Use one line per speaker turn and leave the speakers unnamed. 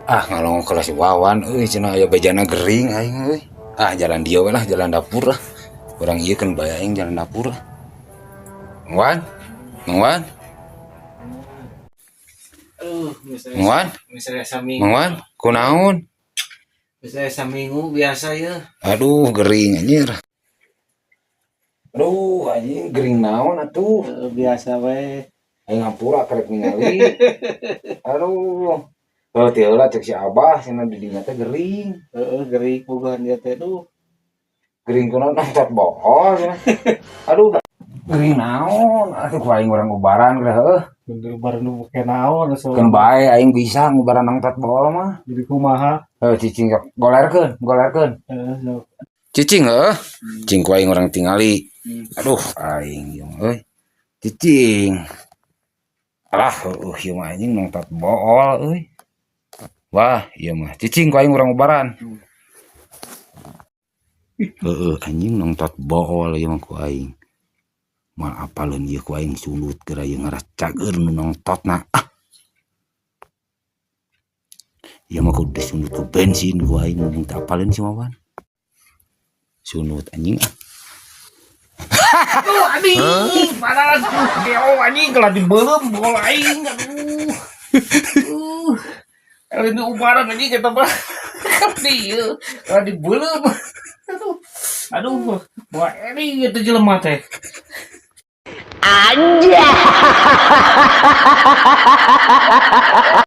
Ah, ngalongok kelas Wawan euy, cenah aya bejana gering aing euy. Ah, jalan dia we lah, jalan dapur lah. Urang ieu kan bae aing jalan dapur lah. Mang Wan, Mang Wan,
Aduh, misalnya
Mang Wan,
misalnya saminggu,
Mang Wan, kunaon?
Misalnya saminggu biasa ya.
Aduh, gering anjir. Aduh, anjing gering naon atuh?
Biasa we.
Aing hampura karek ningali. Aduh. Oh, teu heula cek si Abah cenah di dinya teh gering.
Heeh, gering bogohan dia teh, duh.
Gering kunaon nangtot bohol cenah. Aduh, gering naon? Aduh, ku aing urang ubaran geura heuh.
Bener baru nu ke naon so.
Keun bae aing bisa ngubaran nangtot bohol mah.
Jadi kumaha?
Heuh, cicing sok golerkeun, golerkeun.
Heeh, sok.
Cicing heuh. Cing ku aing urang tingali. Aduh, aing ieu mah euy. Cicing. Alah, heueuh ieu mah anjing nangtot bool euy. Wah, ieu mah cicing ku aing urang ubaran. Heeh, anjing nangtot bool ieu mah ku aing. Moal apaleun ieu ku aing sulut geura ieu ngaracageun nu nangtotna. Ah. Ieu mah kudu disundut ku bensin ku aing mun teu apaleun si Wawan. Sunut anjing ah.
Aduh, anjing, panas. Geo anjing kalau dibeuleum bola aing, aduh. Kalau ini ubaran anjing kita mah. Ieu, kalau dibeuleum. Aduh. Aduh, bawa ini gitu jelema teh.
Anjay.